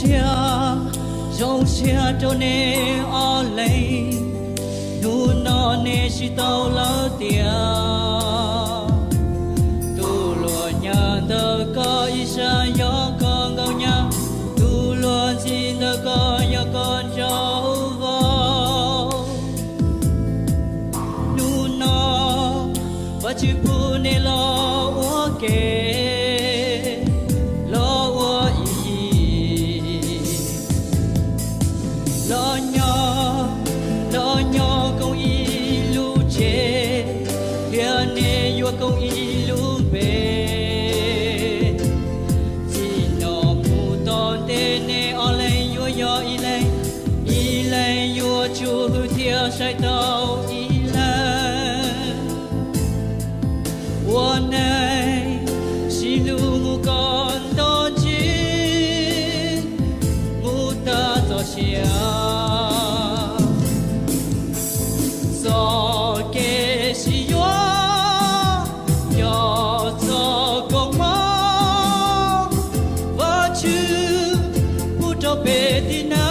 Thiab zoo siab rau nej ob leeg, hnub no nej sib tau lawm tiag. Tus luag nyab ntawm koj ib sab yog koj nkauj nyab, tus luag ntxhi ntawm koj yog koj nraug vauv. Hnub no Vajtswv pub nej los ua ke, los ua ib yig, los nyob, los nyob koom ib lub tsev, thiab nej yuav koom ib lub npe. Txij no mus tom ntej nej ob leeg yuav yog ib leeg, ib leeg yuav tsum hwm thiab saib taus ib leeg. Ua neej sib hlub mus kom nto ntsis, mus tag txoj sia. Txoj kev sib yuav yog txoj koob hmoov Vajtswv pub rau peb tib neeg.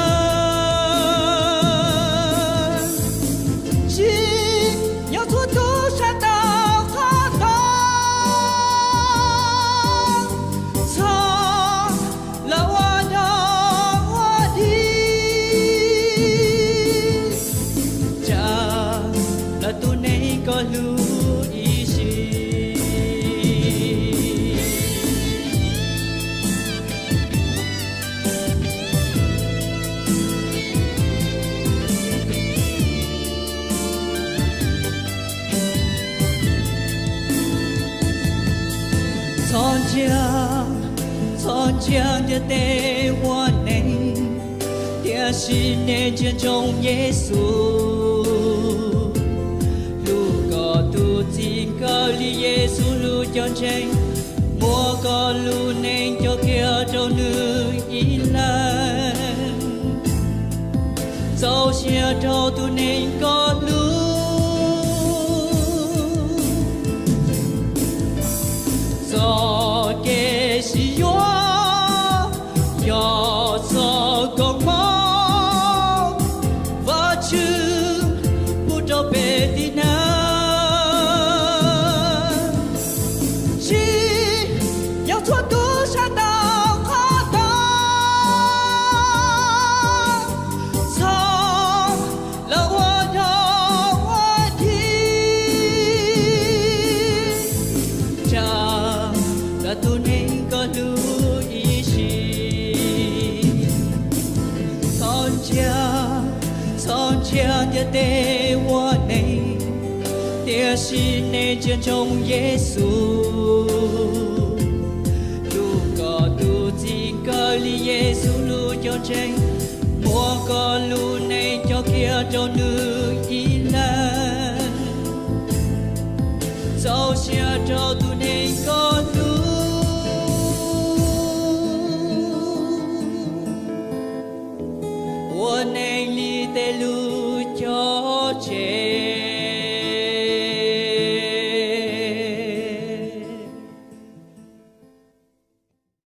Tsis nyob txhua tus sab tau qhov thov, txog lawv ua dog ua dig, tsam lawv tus neeg koj hlub ib sim. Txhob ntsia, txhob ntsia ntiaj teb ua neeg, tiam sis nej ntsia ntsoov Yexus. Hlub koj tus txiv kawg li Yexus hlub cov ntseeg, muab koj lub neej coj kiag rau nws ib leeg. Txaus siab rau tus neeg koj hlub. Txoj kev sib yuav yog txoj koob hmoov Vajtswv pub rau peb tib neeg. Tsis nyob txhua tus sab tau qhov thov, txog lawv ua dog ua dig, tsam lawv tus neeg koj hlub ib sim. Txhob ntsia, txhob ntsia ntiaj teb ua neeg, tiam sis nej ntsia ntsoov Yexus. Hlub koj tus txiv kawg li Yexus hlub cov ntseeg, muab koj lub neej coj kiag rau nws